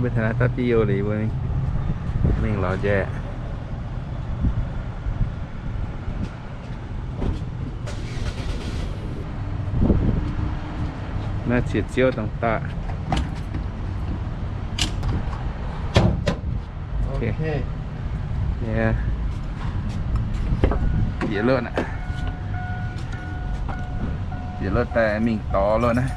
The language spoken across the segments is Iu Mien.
Mbuo taux naaiv dapv video liuz mbuo mingh lorz njaih. Naaiv cie ziouv dongh daaih. Bieqc lotv, bieqc lotv daaih mingh dorh lotv naaiv.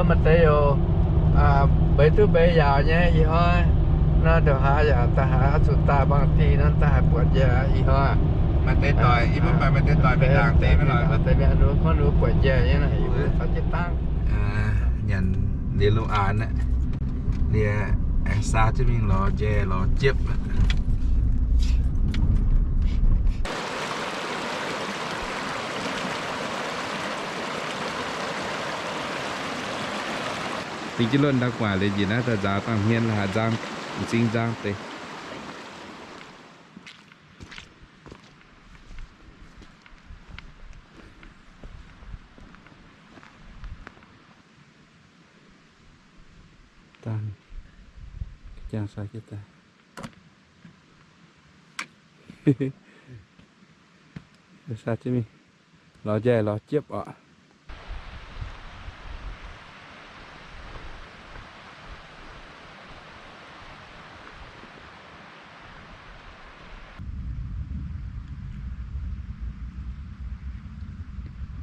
Maaih deix youc mbeix duqv mbeix yaauc nyei ih hnoi. Naaiv ndongc haaix yaac daaih haaix zuqc daaih bangc diuh nor daaih haaix buatc njiec ih hnoi. Maaih deix doic, yie mbuo maaih deix doic mingh ndaangc deix mingh lorz deix mingh, gorngv ninh mbuo buatc njiec nyei naaic, yie mbuo caux jienv dangv. Nyanc liuz lungh aanx aqv, liuz aengx saa jienv mingh lorz njaih lorz jiepv. Dingc jienv luonx ndau gu'nguaaic liuz njiec naaiv daaih nzaaux dangh hmien la'haaix nzang, m'zing nzang deix. Dangh, jangx sai jienv daaih. Sai jienv mingh. Lorz njaih lorz jiepv oc.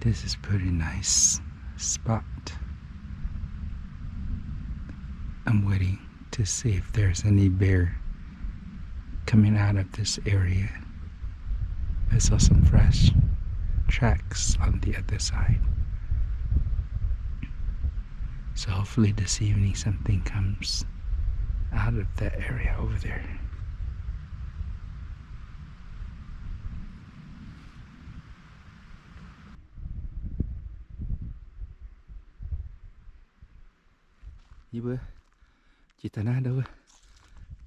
This is pretty nice spot. I'm waiting to see if there's any bear coming out of this area. I saw some fresh tracks on the other side. So hopefully this evening something comes out of that area over there. Yie mbuo jiex daaih naaiv ndau wuov,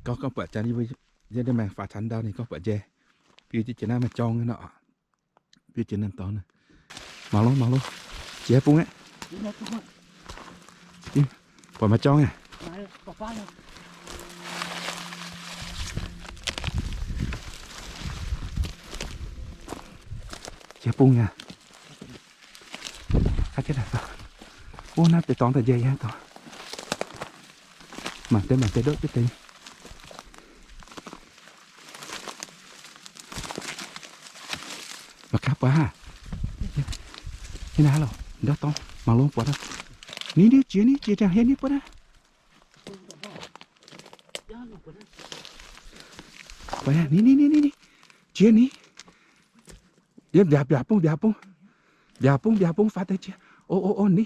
gorngv, gorngv buatc janx yie mbuo yiem ndiev maengx faaux caux ndau ninh gorngv buatc njaih. Biu jiex jiex naaiv maaih jorng nor, biu jiex naaiv dorngx. Mangc lov, mangc lov, jiex bung aqv. Buatc maaih jorng aqv. Jiex bung aqv. Wuov naaiv deix dorngx daaih njaih yie dorngx. Mangc deix, mangc deix ndortv jienv deix. Mangc gaax buatc haah. Hieh naaiv loh, ndortv dorngx mangc longx buatc aqv. Ni, ni, jiex ni, jiex ndiangx-hlen ni buatc aqv. Buatc aqv, ni, ni, ni, ni, ni. Jiex ni. Yiem mbiaauc, mbiaauc bung, mbiaauc bung. Mbiaauc bung, mbiaauc bung faaux deix jiex. O, o, o, ni.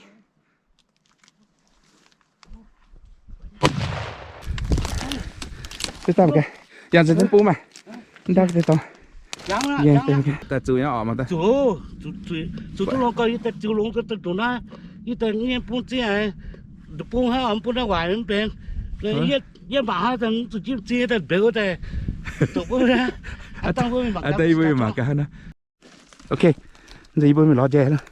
Daaih, yangh nzengc bung maah. Daaih zuqc nyei oc, mangc daaih. Zuqc, zuqc duqv longx gau, yie daaih ziux longx gau dongh naaiv. Yie daaih nyei bung ziex, bung hnangv bung naaiv waaic mv benx. Yie mangc hnangv zuqc jimv ziex daaih mbeux daaih. Doqc bung aqv, dangh mbuo mingh mangc gaax. Ok, nzunc yie mbuo mingh lorz njaih loh.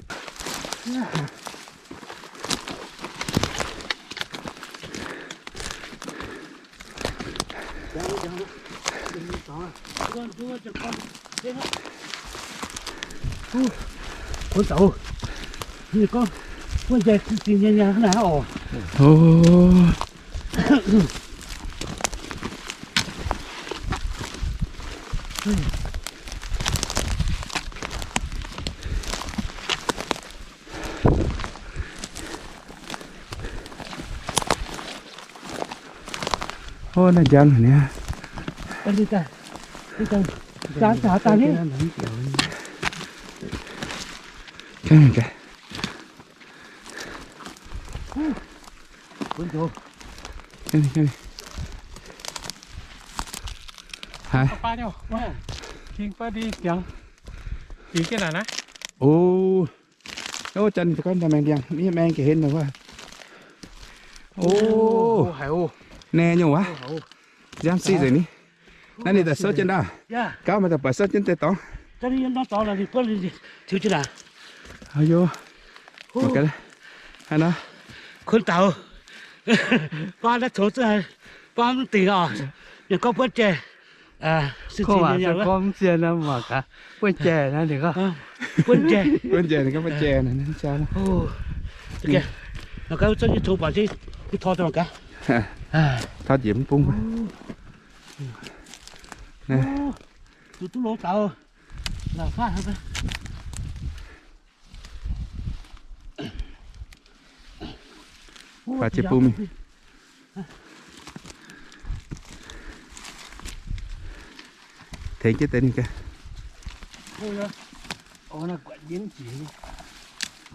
Ov, naaiv njang haic niaa. Haiz. Ov. Ov, janx ninh gorngv daaih maengx ndiangx, mv hiuv maengx ga'hlen nor wuov. Ov, naaiv nyungc wuov. Nziaamv siqv nzengc ni. Naaiv ninh daaih souv jienv ndaauv. Gauv maaih daaih buatc souv jienv deix dorngx. Aa yo. Haaix nor? Kuonx daux. Baav naaiv coux zungv haiz baav mv dingc oc. Yaac gorngv buonv jai. Buonv jai naaiv, buonv jai naaiv ninh gorngv, buonv jai ninh gorngv buonv jai. Mangc gaax, zunv nyei coux baac tor mangc gaax. Taux njiec mv bung. Zuqc duqv longx daux. Faaux jiex bung mingh. Tengx jienv deix ninh gaax.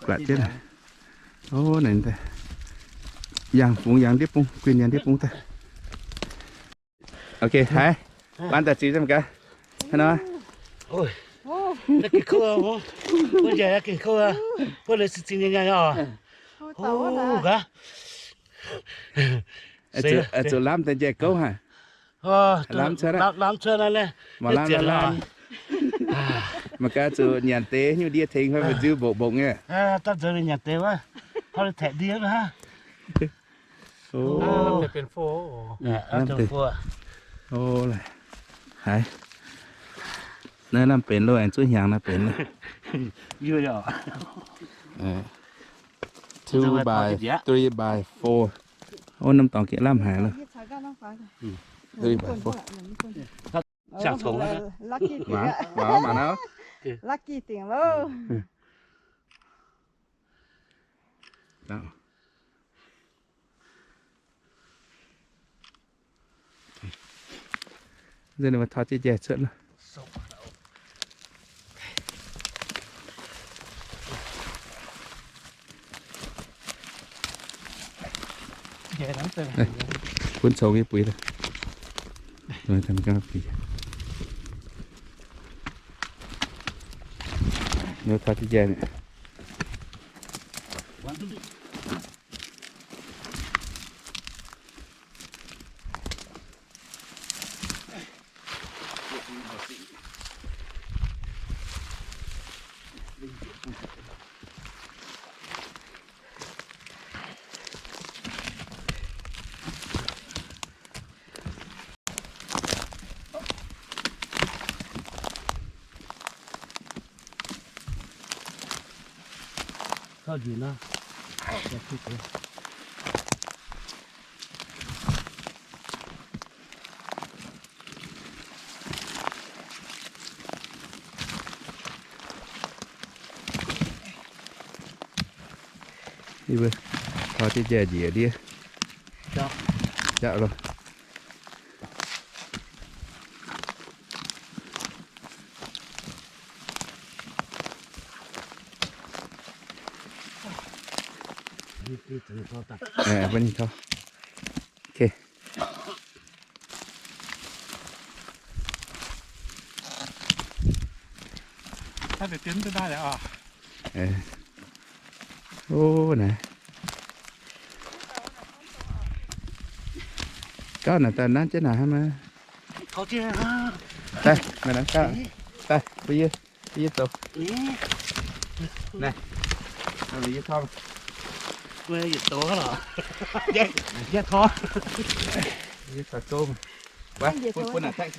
Guatc jienv. Ov, yangh fungx yangh ndiev bung, guinh yangh ndiev bung daaih. Ok, haiz, ban daaih ziux mangc gaax. Hnangv nor. Buonv njiec, buonv njiec zinh zinh nyei oc. Zuqc lamh daaih njaih gouv haic. Lamh cuotv, lamh cuotv naaiv, mv zienc lorqc. Mangc gaax zuqc nyanc deix nyungc ndie tengx fai mbu'nziu mbongc mbongc nyei. Daaih nzuonx nyanc deix wuov, hnangv taeqv ndie aqv. Haiz, naaiv lamh benx loh, aengx zuov hnyangx naaiv benx. Two by three by four. Ov, norm dorngx gengh lamh haic loh. Three by four. Mangc, mangc nor. Lucky dingc loh. Tor jienv njaih cuotv loh. Kunv congx nyei buix. Tor jienv njaih. Yie mbuo tor jienv njaih njiec ndiev. Jauv loh. Ok. Ov, naaiv. Gauh naaic daaih nanv jienv naaic hnangv maiv. Daaih, maaih nanv gauh. Daaih, bun yie, bun yie zoux. Naaiv, yie tov. Yie tov gouv. Wuov, bun, bun naaic daaih.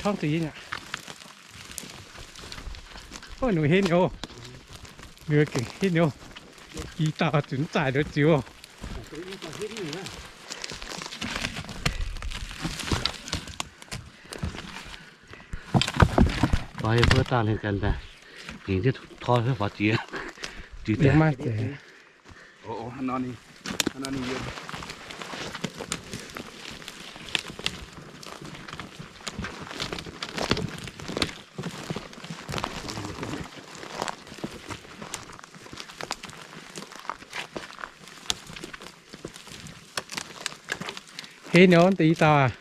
Tov zuqc yie nyei. Ov, ninh henv nyei oc. Ninh gengh henv nyei oc. I dauh zuqc mv zaaic nduov ziux oc. Oi, mbuo daaih liuz ganh daaih, gengh jienv tor faaux jiex. Jiex daaih. Henv nyei oc, deix i dauh aac.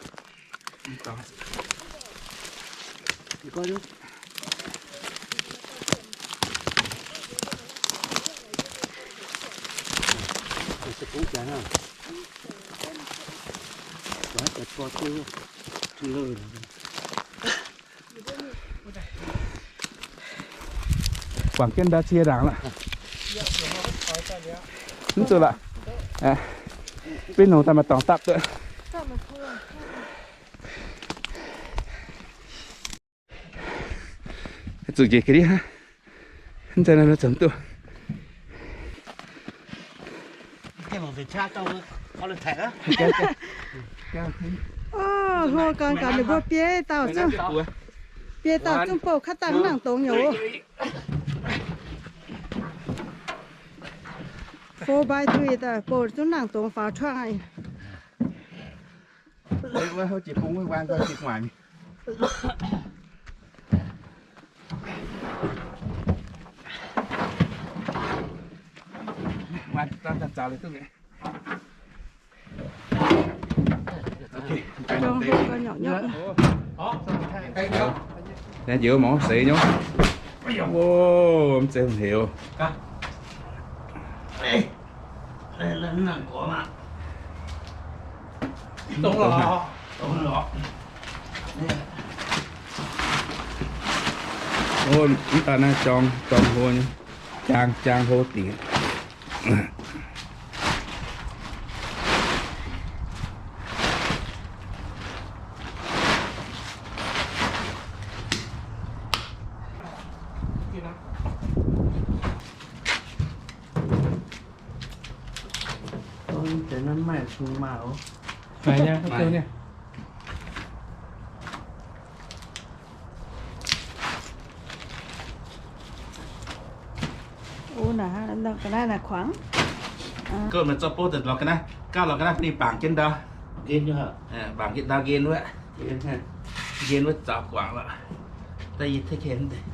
Bangc jienv ndau cie ndaangc lorqc. Mv zuqc lorqc. Beiv nongc daaih maaih dorngx dapv duqv. Zuqc njiec ga'ndiev hnangv. Mv zeiz naaiv zoux duqv. Hlo gan gaax ninh mbuo biei dauh zungv, biei dauh zungv bouh kaav dangh nangc dongx nyei oc. Four by three daaih bouh zungv nangc dongx faaux truangv aqv. Njoux mangc seix nyei. Mv zeiz heuc. Mv daaih naaiv jorng, jorng hlo nyei, jaang, jaang hlo dingc. Ga'naaiv naaiv kuangx. Ga'naaiv zorqv bouv daaih lorz ga'naaiv, gauh lorz ga'naaiv bun ninh bangc jienv ndau. Bangc jienv ndau nqen wuov. Nqen wuov zaux guangc lorqc. Daaih yie take care deix.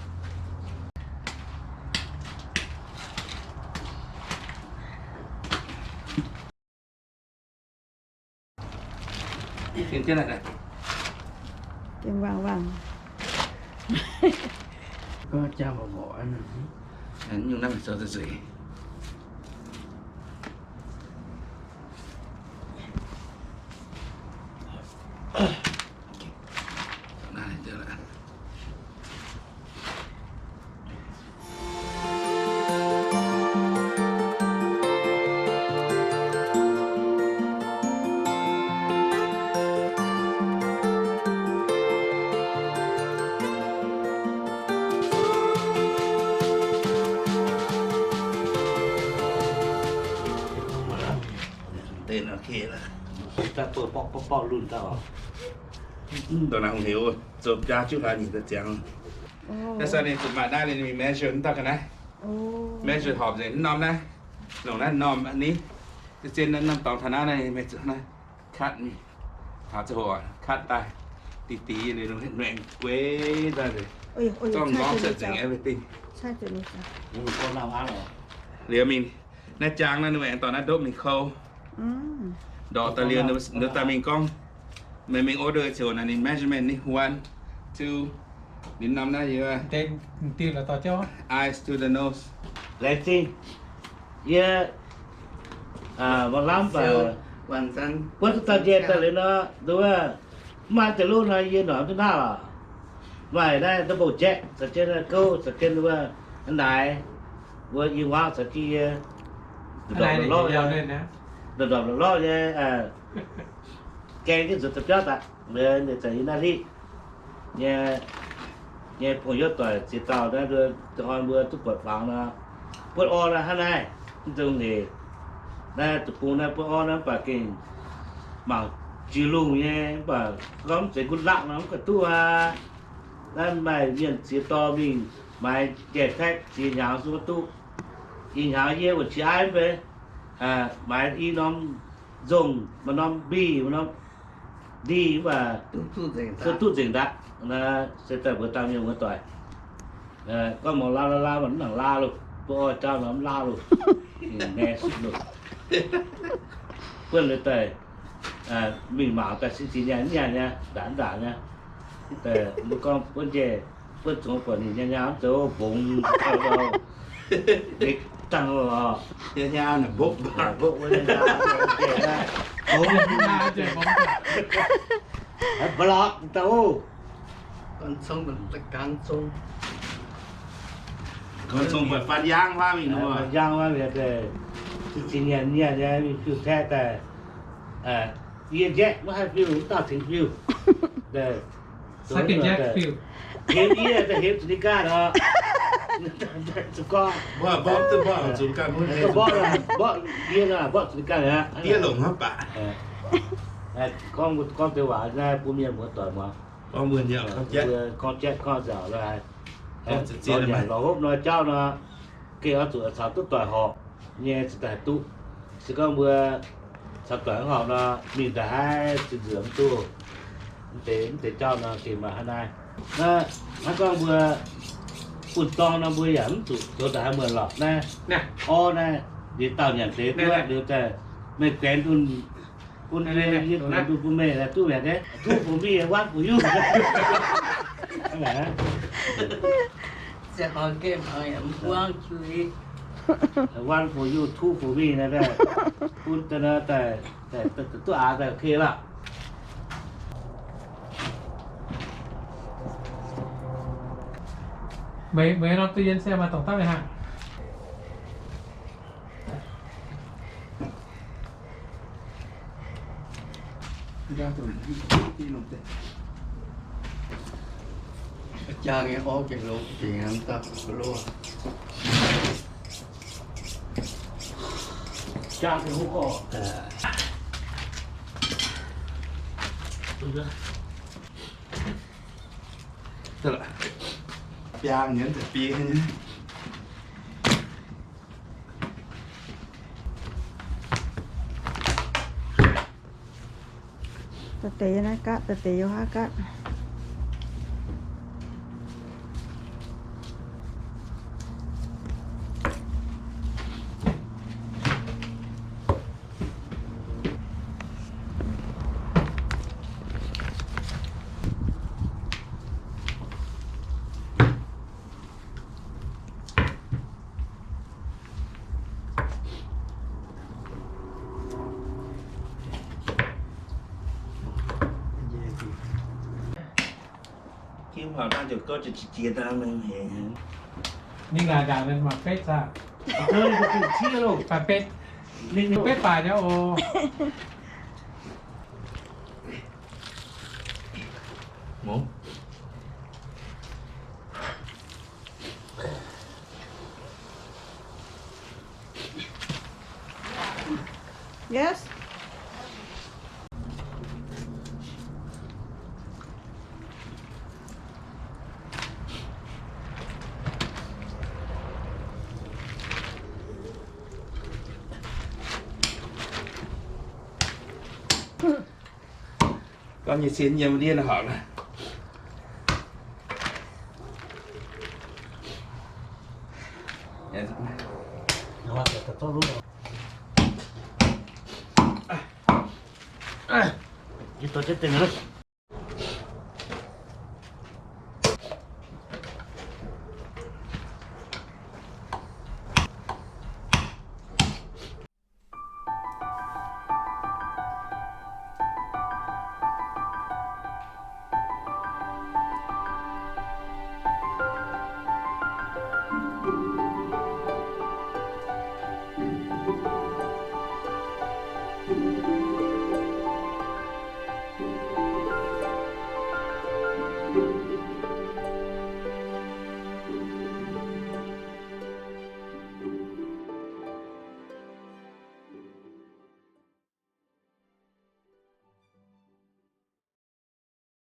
Gengh wangh wangh. Nyungc naaiv zoux zuqc. Dongh naaiv hungh heuc zoux biaa juqv hlaax nyeic daaih ziangx. That's why ninh zuqc maaih naaiv ninh measure mv dauh ga'naaiv. Measure horpc nzengc mv norm naaiv, longc naaiv norm ni. Zien naaiv norm dorngx taux naaiv naaiv, meih zuqc naaiv cut mingh, taux ziangh hoc cut daaih diqc diqc, ninh maengx gueix daaih, zorqv ngorv se nzengc everything. Liuz mingh naaiv jaang naaiv ninh aengx dorh naaiv ndopv mingh kou. Ndorqc daaih liuz ninh daaih mingh gorngv, meih mingh order ziouc naaic ninh measurement ni, one, two, ninh norm naaiv yie eyes to the nose. Laengz zingh. Yie mv lamh baac buonv duqv dauh njiec daaih liuz nor, nduov, mv maaih deix lov nor yie norm duqv naaiv lorqc. Maaih naaiv double jack, caux jienv gouv, caux jienv wuov naaic, wuov i waauv caux jienv yie, ndorpc lorqc, ndorpc lorqc nyei, gaeng jienv nzuonx daaih biauv daaih, ninh zanc yie naaiv hitv nyei, nyei pong-youv doic ziex dauh naaiv, dongh orn mbuo duqv buatc fangx nor, buatc orn hnangv naaiv, mv dungx nqec. Naaiv deic-bung naaiv buatc orn naaiv mv baac gengh mangc jiex lungh nyei, mv baac gorngv mv zeiz good luck nor mv gauh duqv aqv. Naaiv maaih mienh ziex dorh mingh maaiz jai-taekv ziex hnyangx zungv maiv duqv. Ih hnyangx yie wuov qiex aiv mv bei, maaiz i norm nzongh, maaih norm mbih, maaih norm ndih, mv baac duqv nzengc daqv. Se daaih mbuox dangh mienh muoz-doic, gorngv mangc laa laa laa, mv nangc laa loh, mbuo oix jauv nor mv laa loh, maengx sutv loh. Buonv liuz daaih mingh mangc daaih sin ziex nyaanh nyaanh nyei, ndaangc ndaangc nyei. Mbuo gorngv buonv njiec, buonv zungv buatc ninh nyaanh nyaanh mv zoux mbongx, dangh oc, mbopv mbopv wuov nyaanh nyaanh, mbopv, block daaih oc. Gan zong, gan zong. Faan yaangv wuov mingh, faan yaangv wuov mingh, zinh nyanc nyanc nyei, fiuv-taeqv daaih. Yie njaeqv maiv haih fiuv, wuov dauh tengx fiuv. Hemx yie daaih hemx zuqc ninh ganh oc. Zuqc gorngv mborqv, mborqv zuqc ninh ganh, mborqv yie nor, mborqv zuqc ninh ganh aqv. Diev longc hnangv baac. Gorngv, gorngv deix waac naaiv bun mienh muoz doic muangx. Gorngv jatv gorngv nzauc lorqc. Lorz hopv nor jauv nor, gengh oix zuqc caux duqv doic horpc nyei ziouc daaih duqv. Se gorngv mbuo caux doic mv horpc nor, mingh daaih haiz zinh nzuonx mv duqv. Mv deix, mv deix jauv nor gengh maaih hnangv naaiv. Hnangv gorngv mbuo bun dorng nor mbuo yaac mv zuqc zoux daaih haaix muonc lorqc naaiv. Orv naaiv, liuz dauh nyanc deix duqv liuz daaih meih guaix dunh, bun yie guaix dunh bun meih duqv mi'aqv. Two for me, one for you. One for you, two for me naaiv, bun daaih nor daaih, duqv aax daaih okay lorqc. Meih, meih norm ตู้เย็น se maaih dongh dauh nyei hnangv. Jang nyei orv gengh longx, gengh hnamv daaih loh. Jang gengh huv gorqv. Biaa nyienz deix biei nyei. Da'deix naaiv gaatv, da'deix yiem haav gaatv. Ninh ngaengc ndaangc ninh mangc betv zaah. Mangc betv, ninh betv baac nyei oc. Yes. Gorngv nyei cin yiem ndiev horpc.